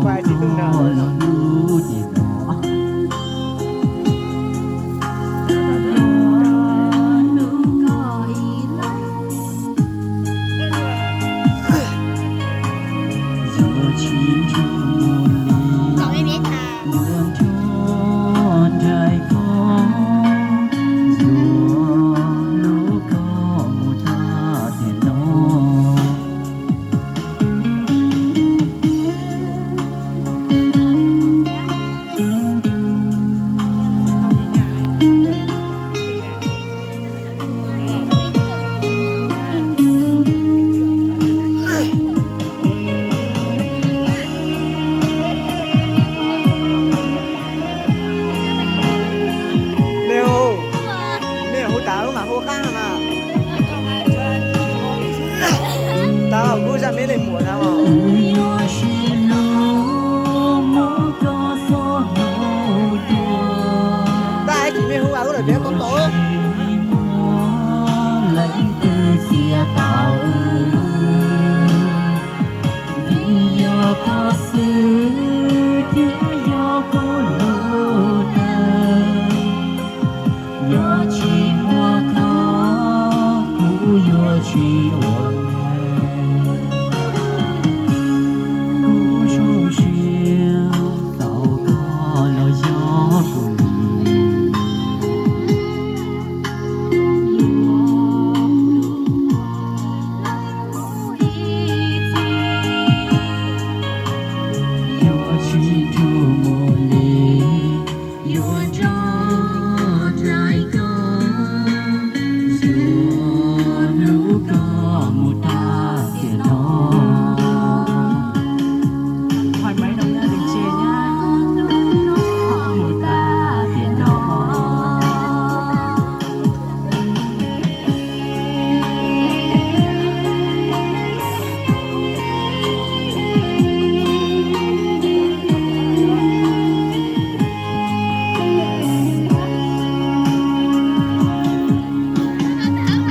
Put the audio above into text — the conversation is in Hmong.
Pais tsis tu ntawd. Nej hu, nej hu tas wb mam hu qab mas. Tas los kuv zaj me li muam na. Tab sis nej hu a wb lawm tias tau tau. Leej twg txia tau, vim yog koj xwb thiab yog koj lub neej. Yog tsis muaj koj, kuv yuav tsis ua neeg. Kuv zoo siab tau koj los yog kuv li. Yog tsis nrog